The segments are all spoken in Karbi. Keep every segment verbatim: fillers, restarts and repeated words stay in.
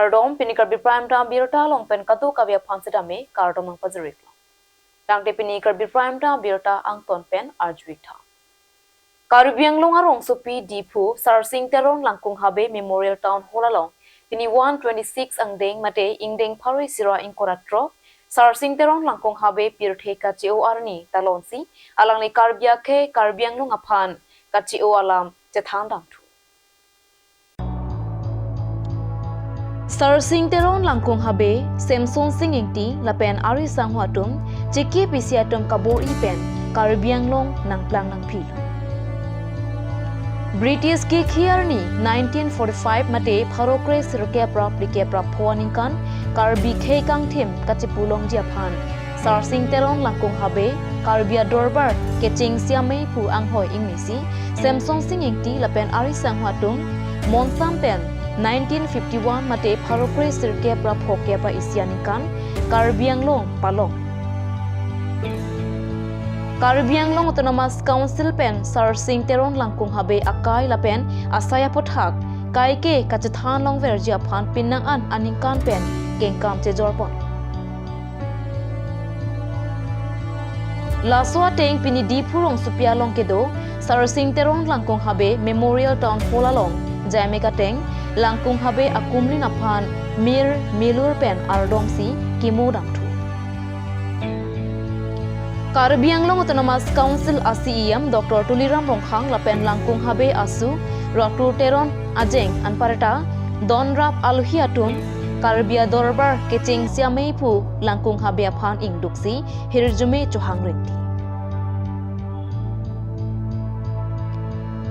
Kardom, pini Karbi Prime Time abirta along pen kadokave aphan sitame kardom nangpajir-iklo. Tangte pini Karbi Prime Time abirta angton pen arju-ik tha. Karbi Anglong arongsopi Diphu Sarsing Teron Langkung Habe Memorial Town Hall along pini one twenty-six angdeng mate ingdeng pharo isi ra ingkoi ra throk Sarsing Teron Langkung Habe pirthe kache-o arni talonsi alangli Karbi akhei Karbi Anglong aphan kache-o alam chethan damthu. Sarsing Teron Langkung Habe, Semsonsing Ingti lapen ari sangho atum chekip isi atum kabor-i pen Karbi Anglong nangplang nangphilo. British kikhi arni nineteen forty-five mate pharo kre sirkep ra phlikep ra pho aningkan Karbi khei kangthim kachepu longji aphan Sarsing Teron Langkung Habe, Karbi Adorbar kechengsi amei pu anghoi ingnisi Semsonsing Ingti lapen ari sangho atum monsam pen nineteen fifty-one mate pharo kre sirkep ra phokep ra isi aningkan Karbi Anglong palong. Karbi Anglong Autonomous Council pen Sarsing Teron Langkung Habe akai lapen asai aphuthak kaike kachethan longverji aphan penang an aningkan pen kengkam chejorpon. Laso ateng pini Diphu rongsopi along kedo Sarsing Teron Langkung Habe Memorial Town Hall along jaime kateng Langkung Habe akumlin aphan mir milur pen ardomsi kimo damthu. Karbi Anglong Autonomous Council a C E M Doctor Tuliram Ronghang lapen Langkung Habe asu Ratur Teron ajeng anparta donrap alohi atum Karbi Adorbar kechengsi amei pu Langkung Habe aphan ingduksi hirjume chohang rinti.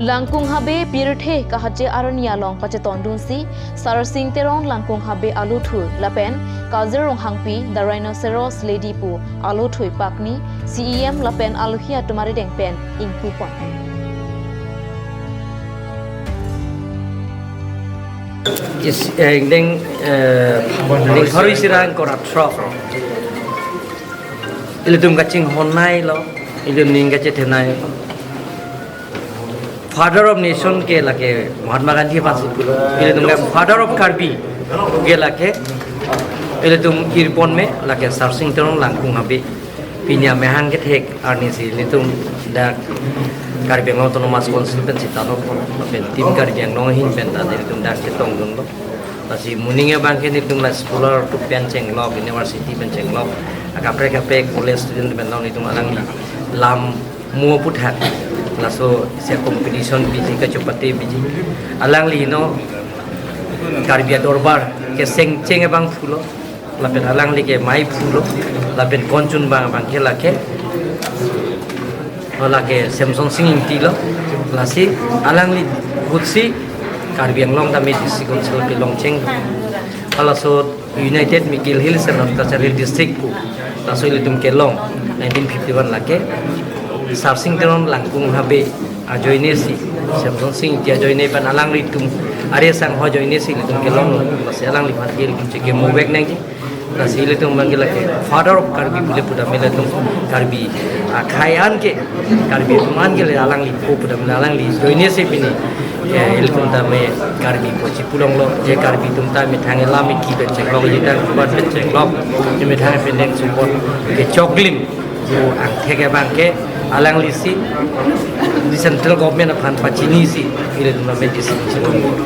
Langkung Habe pirthe kahache arni along pachetondunsi Sarsing Teron Langkung Habe aluthui lapen Kazir Ronghangpi The Rhinoceros Lady pu aluthui pakni C E M lapen alohi atum arideng pen ingpupon. Is, eh, ingdeng, eh, ingdeng pharo isi ra ingkoi ra throk. Ilitum kachinghon nailo, ilitum ning kachethe nailo. Father of Nation ke lake Mahatma Gandhi aphansi pulo. Ilitum ke Father of Karbi ke lake, ilitum irpon me lake Sarsing Teron Langkung Habe. Pini amahang kethek arnisi ilitum dak Karbi Anglong Autonomous Council pensi talon pen Team Karbi Anglong ahin pen ta ilitum dak chetongdunlo. Lasi moning abangke nelitum la scholar atum pen chenglok, university pen chenglok, akaprek kaprek college student pen long nelitum alangli lam mo aphuthak. Laso isi competition biji kachopate biji. Alangli no Karbi Adorbar kechengcheng abang phulo. Lapen alangli ke amei phulo. Lapen konchun abang abangke lake, lake Semsonsing Ingti lo. Lasi alangli ahutsi Karbi Anglong tame District Council kelong cheng. Halaso United Mikir Hills and North Cachar Hills District pu laso ilitum kelong nineteen fifty-one lake Sarsing Teron Langkung Habe ajoinesi, Semsonsing Ingti ajoine pen alanglitum ari sangho ajoinesi ilitum kelong, lasi alangliphan ke ilitum chekimo vek nangji. Lasi ilitum abangke lake Father of Karbi pule pudam ilitum Karbi akhei an ke, Karbi atum an ke le alangli po pudam le alangli ajoinesi pini, eh, ilitum tame Karbi po chipulonglo, je Karbi atum tame thang elam eki pen chenglok, je thang kubat pen chenglok, je methang pendeng support kechoklim pu angthek abangke alanglisi di central government aphan pachinisi ilitum tame disi chipulong.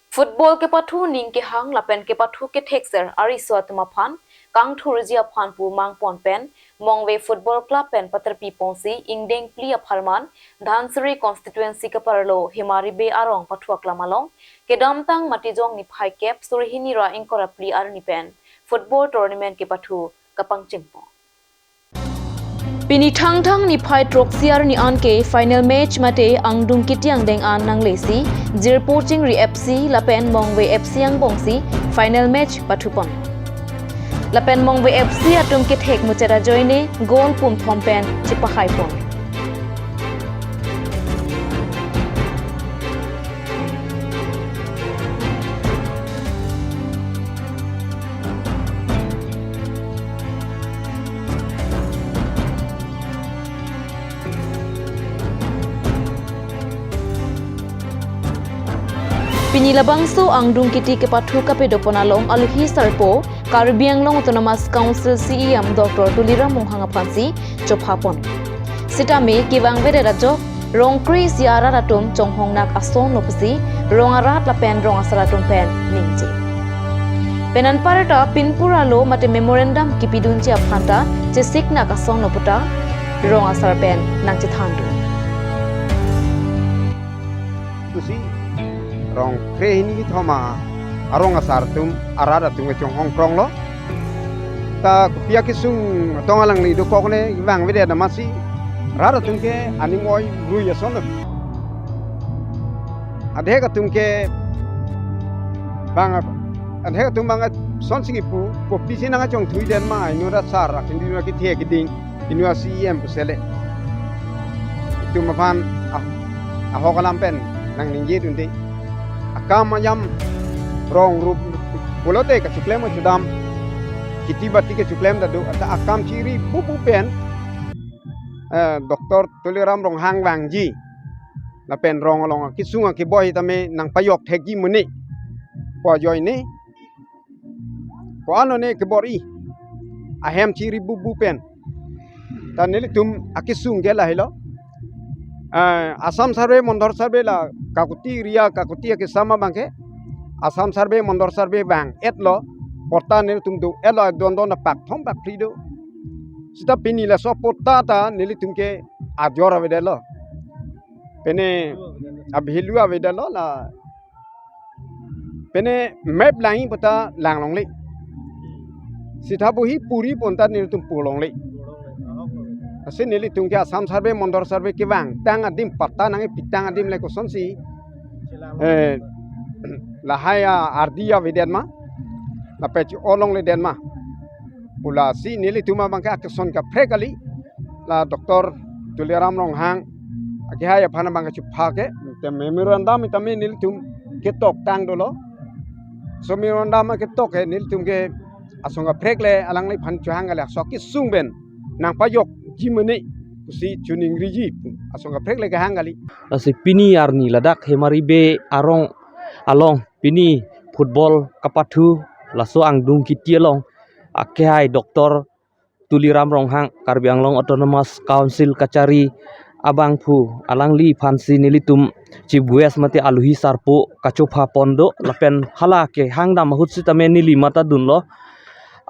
Football kepathu ning kehang lapen kepathu kethekser ariso atum aphan kangthurji aphan pu mangpon pen Mongve Football Club pen paterpi ponsi ingdeng phli apharman Dhansiri constituency kaparlo Himari Bey arong pathu aklam along kedamtang Matijong niphai kep suri hini ra ingkoi ra phli arni pen football tournament kepathu kapangchengpon. Pini Thangthang niphai throksi arni anke final match mate angdung kiti angdeng an nanglesi Jirpo Chingri F C lapen Mongve F C angbongsi final match pathupon. Lapen Mongve F C atum kethek muchot ajoine goal pumthom pen chipahaipon. Pini labangso angdung kiti kepathu kapedopon along aluhi sarpo Karbi Anglong Autonomous Council C E M Doctor Tuliram Ronghang aphansi chophapon. Sitame kevangvedet ajok rong kre-isi arat atum chonghongnak asonlo pusi rong arat lapen rong asar atum pen ningje. Pen anparta pinpur alo mate memorandum kipidunji aphanta chesiknak asonlo puta rong asar pen nangchethandun. Pusi rong kre hini kethom arong asar atum arat atum kechonghong kronglo. Ta kopi akesung atong alangli dokok ne vangvedet amatsi rat atum ke aning oi rui asonlo. Adhek atum ke bang adhek atum bang asonsi kipu, kopisi nangkachongthuidet ma, inut asar akin inut akethe akeding, inut a-C E M pusele. Itum aphan ah, ahok alam pen nangningjedunde. Akam ajam rong rup pulote kachoklem kachedam, kheti bati kachoklem ta do, ata akam chiri bubu pen eh, Doctor Tuliram Ronghang vangji lapen rong along akesung akeboi tame nangpajok thekji mene pu ajoine, ko-an lone kebor-i ahem chiri bubu pen. Ta nelitum akesung ke lahelo. Eh, Assam Survey, Mondol Survey la kakuti area, kakuti akesam abangke Assam Survey, Mondol Survey vang-etlo, patta nelitum do-etlo, dondon pakthom pakphli do. Seta pini laso patta ta nelitum ke ajor avedetlo. Pene a-value avedetlo la. Pene map langji patta langlongle. Seta bohi puri pon ta nelitum pulongle. Lasi nelitum ke Assam Survey, Mondol Survey kevangtang adim, patta nangkepitang adim le kosonsi eh, lahai a-ardi avedet ma, lapen chi-olongledet ma pu lasi nelitum abangke akeson kaprek kali. La Doctor Tuliram Ronghang akehai aphan abangke chepha ke, te memorandum itame nelitum ketoktang dolo. So memorandum ketok ke nelitum ke asong kaprek le alangliphan chohang kali, aso akesung pen nangpajokji mene pusi choningriji pu asong kaprek le kehang kali. Lasi pini arni ladak Hemari Bey arong along pini football kapathu laso angdung kiti along akehai Doctor Tuliram Ronghang, Karbi Anglong Autonomous Council kachari abangphu, alangliphansi nelitum chief guest mate aluhi sarpo kachophapon do lapen hala kehangdam ahut sitame neli matha dunlo.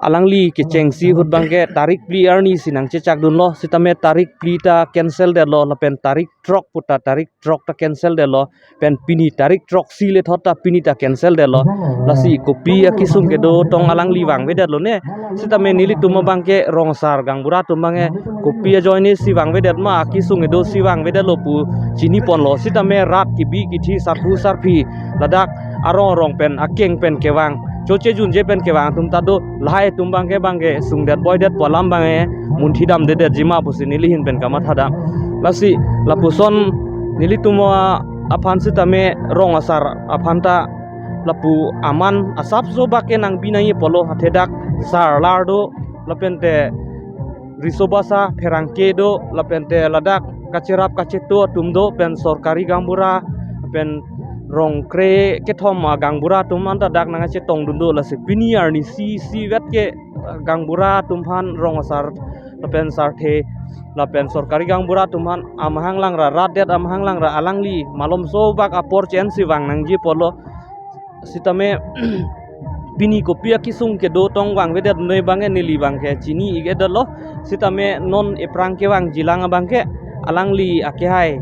Alangli kechengsi ahut abangke tarik phli arnisi nangchechak dunlo, sitame tarik phli ta cancel detlo lapen tarik throk puta tarik throk ta cancel detlo, pen pini tarik throksi lethot ta pini ta cancel detlo. Lasi kopi akesung kedo tong alangli vangvedetlone. Sitame nelitum abangke rong asar gaonbura atum abangke kopi ajoinesi vangvedet ma, akesung kedosi vangvedetlo pu chiniponlo. Sitame rat kebi kethe, sarpo sarpi, ladak arong arong pen akeng pen kevang, choche junje pen kevang atum ta do, lahai atum abangke bangke sungdet boidet pu alam abangke munthi damdedetji ma pusi neli ahin pen kamathadam. Lasi lapuson nelitum aphan sitame rong asar aphan ta lapu aman asapso bak ke nangbi nangji apotlo, athe dak sar lar do, lapente riso basa pherangke do, lapente ladak kacherap kacheto atum do, pen sorkari gaonbura, pen rong kre kethom agaonbura atum anta dak nangkachetongdun do. Lasi pini arnisi isivet ke gaonbura atum aphan, rong asar lapen sarthe lapen sorkari gaonbura atum aphan amahang langra, rat det amahang langra, alangli malomso bak apor chensi vang nangji apotlo. Sitame pini kopi akesung kedo tong vangvedet noi abangke neli abangke chini-ik-edetlo. Sitame non ephrang kevangjilang abangke alangli akehai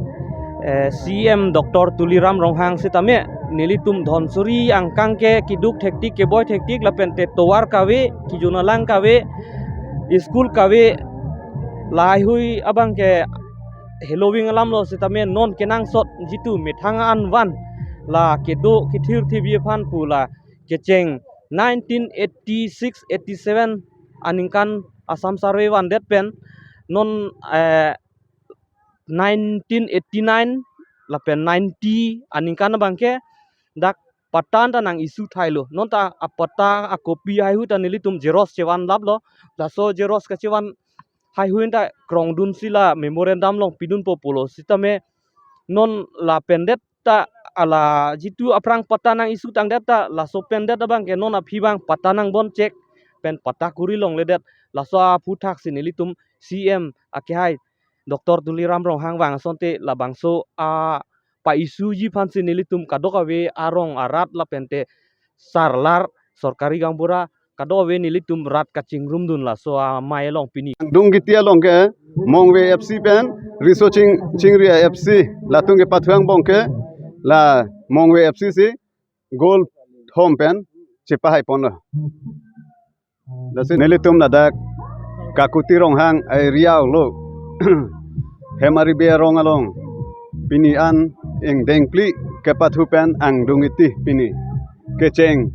eh, C E M Doctor Tuliram Ronghang sitame nelitum Dhansiri angkang ke keduk thektik, keboi thektik, lapente tovar kave, kijunalang kave, school kave, lahaihui abangke heloving alamlo, sitame non kenangsot jitu methang an van la kedo kethir thibi aphan pu la kecheng nineteen eighty-six eighty-seven aningkan Assam Survey vandet pen non eh, nineteen eighty-nine lapen ninety aningkan abangke dak patta ta nang-issue thailo. Non ta apatta akopi haihui ta nelitum xerox chevanlaplo. Laso xerox kachevan haihui ta krongdunsi la memorandum along pidunpo pulo. Sitame non lapen det ta ala jitu aphrang patta nang-issue tangdet ta laso pen det abang ke non aphi abang patta nang bon chek pen patta kuri longledet, laso aphuthak si nelitum C M akehai Doctor Tuliram Ronghang vang asonte labangso apa-issue ji aphan si nelitum kadokave arong arat lapente sarlar, sorkari gaonbura, kadokave nelitum rat kachingrumdun laso amei along pini. Angdung Kiti along ke Mongve F C pen Riso Ching-, Chingri F C latum kepathu angbong ke la Mongve F C si goal thom pen chepahai ponlo. Lasi nelitum ladak Kakuti Ronghang area lo Hemari Bey arong along pini an ingdeng phli kepathu pen Angdung Kiti pini kecheng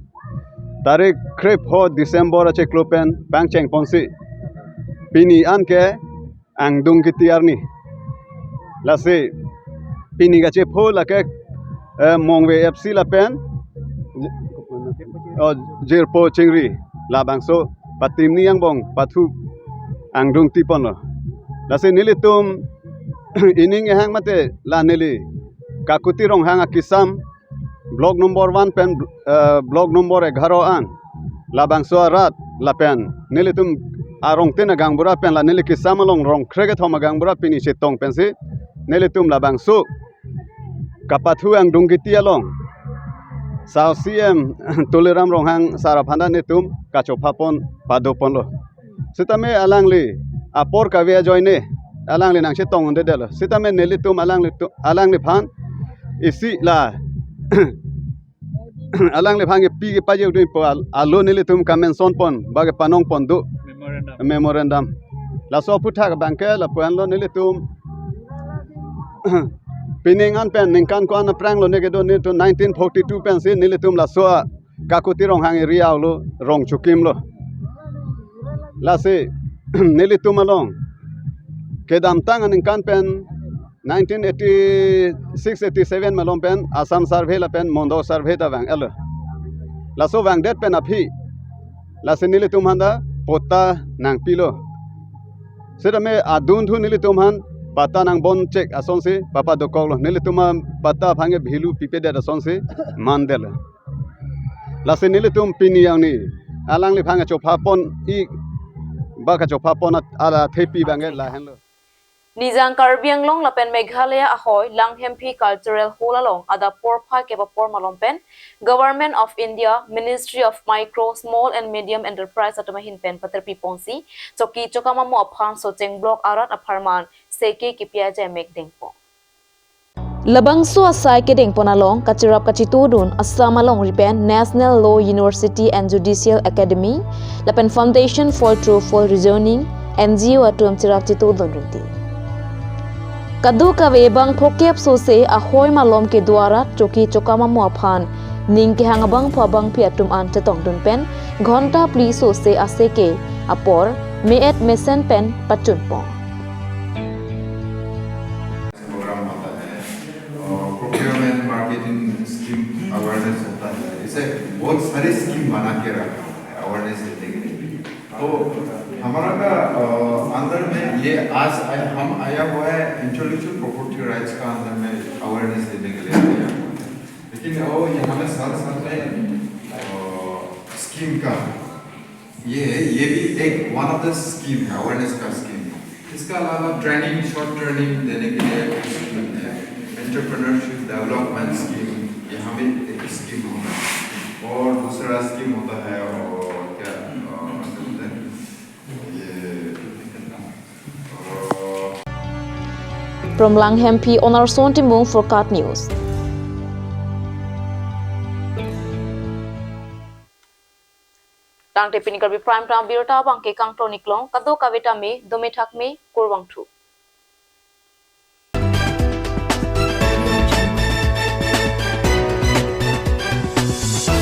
tarik krepho December achiklo pen pangcheng ponsi pini an ke Angdung Kiti arni. Lasi pini kachepho lake, eh, Mongve F C lapen, oh, Jirpo Chingri labangso patimni angbong pathu Angdung Kiti ponlo. Lasi nelitum ining ehang mate la neli Kakuti Ronghang akisam block number one pen, eh, block number egaro an labangso arat lapen nelitum arongtin agaonbura pen la neli kisam along rong krekethom agaonbura pini chetong pensi nelitum labangso kapathu Angdung Kiti along sa C M Tuliram Ronghang sar aphan ta nelitum kachopha pon pado ponlo. Sitame alangli apor kave ajoine alangli nangchetong un-edetlo. Sitame nelitum alangli tu-, alangliphan isi la alangliphan kepi kepajir dun po al-, alo nelitum kamenson pon ba kepanong pon do memorandum. Memorandum. Laso aphuthak abang ke lapu-anlo nelitum pining an pen ningkan ko-an aphrang lo ne kedo nelitum nineteen forty-two pensi nelitum laso a Kakuti Ronghang area lo rong chokimlo. Lasi nelitum along kedamtang aningkan pen nineteen eighty-six eighty-seven malom pen Assam Survey lapen Mondol Survey ta vang-etlo. Laso vangdet pen aphi lasi nelitum aphan ta patta nangpilo. Sitame adunthu nelitum aphan patta nang bon chek asonsi papa dokoklo. Nelitum aphan patta aphan ke value pipedet asonsi mandetlo. Lasi nelitum pini arni alangliphan kachopha pon-i ba kachopha pon at-, ala thepi abang ke lahenlo. Nijang Karbi Anglong lapen Meghalaya ahoi Langhemphi Cultural Hall along adap porphai kep apor malom pen Government of India, Ministry of Micro, Small and Medium Enterprise atum ahin pen paterpi ponsi choki chokam amo aphan Socheng Block arat apharman seke kipi ajai mek dengpon. Labangso asai kedengpon along kachirap kachitudun Assam alongri pen National Law University and Judicial Academy lapen Foundation for Truthful Reasoning N G O atum chirap chitudun rinti. Kadokave bang phokep sose ahoi malom kedo arat choki chokam amo aphan ning kehang abangphu abangpi atum an chetongdun pen ghonta phli sose aseke apor me-et mesen pen pachunpon. Programme होता है और procurement marketing scheme awareness होता है। इसे बहुत सारे स्कीम बना के रखा हुआ है अवेयरनेस देने के लिए। तो हमारा का, अ, अंदर में ये आज आया, हम आया हुआ है इंटेलेक्चुअल प्रॉपर्टी राइट्स का अंदर में अवेयरनेस देने के लिए आया हुआ है। लेकिन वो यहाँ में साथ साथ में, अ, स्कीम का ये है, ये भी एक वन ऑफ द स्कीम है, अवेयरनेस का स्कीम है। इसका अलावा ट्रेनिंग, शॉर्ट ट्रेनिंग देने के लिए स्कीम है, एंटरप्रेन्योरशिप डेवलपमेंट स्कीम, यहाँ भी एक स्कीम होता है। और दूसरा स्कीम होता है, और क्या, अ, क्या बोलते हैं? ये, अ, From Langhemphi, Onarson Timung for KAT News. Tangte pini Karbi Prime Time abirta abang ke kangton-iklong, kadokave tame dome thakme, kurvangthu.